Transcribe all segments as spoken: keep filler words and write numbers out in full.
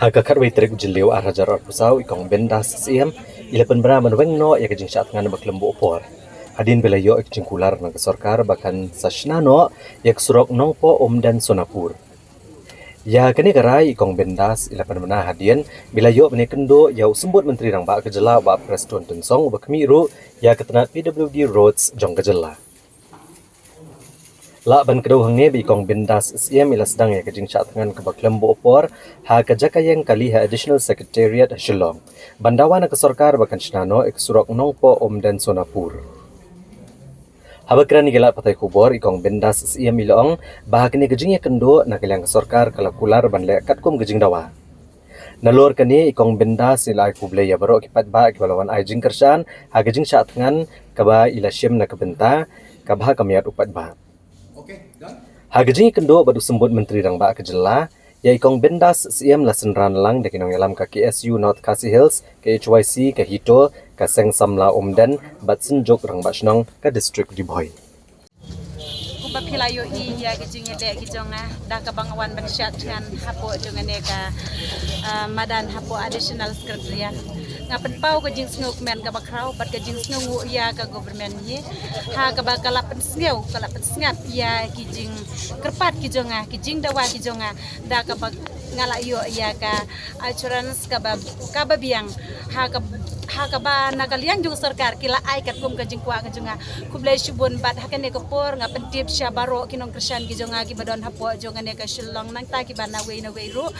Ha ka khatwei tarik u Jylliew ar hajar arphew saw, i Kong Bindas Syiem i la pynbna ban weng noh ïa ka jingshah thngan ba khlem buh por hadien ba la ïoh ïa ka jingkular na ka sorkar ba kan sa shna noh ïa ka surok Nongpoh Umden Sonapur. Ïa kane ka rai i Kong Bindas i la pynbna hadien ba la ïoh ban ïakynduh ïa u Symbud Myntri Rangbah ka jylla, Bah Prestone Tynsong, uba khmih ruh ïa ka tnat P W D Roads jong ka jylla. Lah ban kdew hangne ba i Kong Bindas Syiem i la sdang ïa ka jingshah thngan kaba khlem buh por ha ka jaka ïeng kali ha Additional Secretariat ha Shillong ban dawa na ka sorkar ba kan shna noh ïa ka surok Nongpoh Umden Sonapur. Haba kren ïa ki lad pathai khubor, i Kong Bindas Syiem i la ong ba ha kane ka jingïakynduh na ka liang ka sorkar ka la kular ban leh katkum ka jingdawa. Nalor kane, i Kong Bindas i la ai khublei ïa baroh ki paidbah kiba la wan ai jingkyrshan ha ka jingshah thngan kaba i la shim na ka bynta ka bha ka miat u paidbah. Ha ka jingïakynduh bad u Symbud Myntri Rangbah ka jylla, ïa i Kong Bindas Syiem la synran lang da ki nongïalam ka K S U North Khasi Hills, ka H Y C, ka HITO, ka Seng Samla Umden bad Synjuk Rangbah Shnong ka District Ri Bhoi. Kumba phi la ïohi ïa ka jingïaleh ka jong nga da kaba nga wan ban shah thngan hapoh jong kane ka, ah, madan hapoh Additional Secretariat. Nga pynpaw ka jingsngewkmen kaba khraw bad ka jingsngewnguh ïa ka government hi ha kaba ka la pynsngew, ka la pynsngap ïa ki jingkyrpad ki jong nga, ki jingdawa ki jong nga, da kaba nga la ïoh ïa ka assurance kaba, kaba biang ha ka, ha kaba na ka liang jong sorkar ki la ai katkum ka jingkwah ka jong nga. Khublei shibun bad ha kane ka por nga pyntip sha baroh ki nongkyrshan ki jong nga kiba don hapoh jong kane ka Shillong nangta kiba nawei nawei ruh.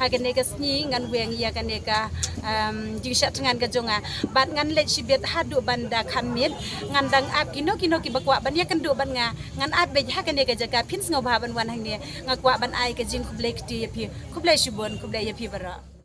Ha kane ka sngi ngan weng ïa kane ka, em, jingshah thngan ka jong nga bad ngan leit shibit haduh ban da kham miet. Ngan dang ap kino kino kiba kwah ban ïakynduh bad nga, ngan ap beit ha kane ka jaka. Phin sngewbha ban wan hangne, nga kwah ban ai ka jingkhublei kti ïa phi. Khublei shibun, khublei ïa phi baroh.